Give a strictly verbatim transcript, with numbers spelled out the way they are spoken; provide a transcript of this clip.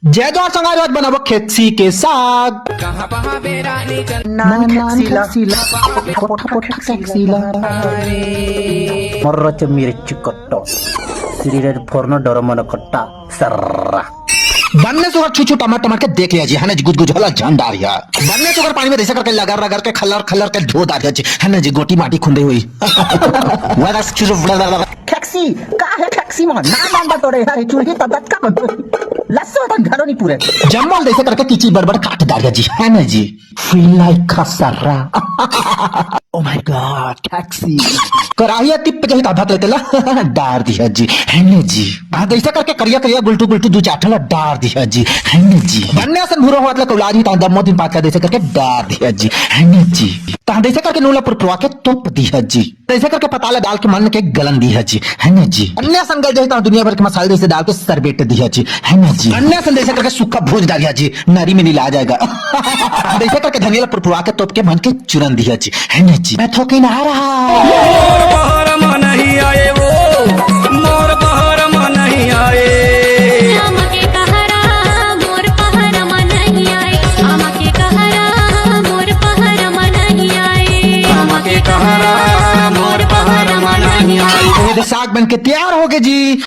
जय जोहार संगवारी, आज बनाबो खेकसी के साग। नान खेकसी ला। मर्रच मिर्च कट्टा, सिरी रेड फोरनो डरो मन कट्टा, सर्रा। बन्ने सुगर छू छू टमाट टमाट के देख लिया जी, है ना जी, गुज गुज होला झंडारिया। बन्ने सुगर पानी में दइसे करके लगर रगर के खल्लर खल्लर के धो डारिया जी, है ना जी, गोटी माटी खुंदे हुई। खेकसी, का हे खेकसी मन? ना मन बा तोरे, हरे चूल्ही त दतका मन। लस्सो तन घरो नहीं पूरे। जम्मल दइसे करके किची बड़बड़ काट डारिया जी, है ना जी? Feel like खसरा। Oh my God, खेकसी। कराही टिप जही ता भात लेते ला डार दिया जी, है ना जी? हाँ, दइसे करके करिया करिया गुलटू गुलटू दू चार ठला डार दिया जी, है ना जी? बन्ने असन भूरा होत ला कौलारी ता दम्मो दिन पात का दइसे करके डार दिया जी, है ना जी? ता दइसे करके नूला पुरपुरवा के तोप दिया जी। तइसे करके पताल डाल के मन के गलन दिहा जी, है ना जी? अन्य संगल जही ता दुनिया भर के मसाले जइसे डाल के सरबेट दिहा जी, है ना जी? अन्य संग जइसे करके सूखा भोज डालिया जी, नारी में नीला आ जाएगा। जइसे करके धनिया ला पुरपुरा के तोप के मन के चूरन दिहा जी, है ना जी? मैं थोके ना रहा। मोर पहर म नहीं आए वो, मोर पहर म नहीं आए। आमा के कहरा मोर पहर म नहीं आए, आमा के कहरा मोर पहर म नहीं आए। आमा के कहरा मोर पहर म नहीं आए। ओहे दे साग बन के तैयार हो गए जी।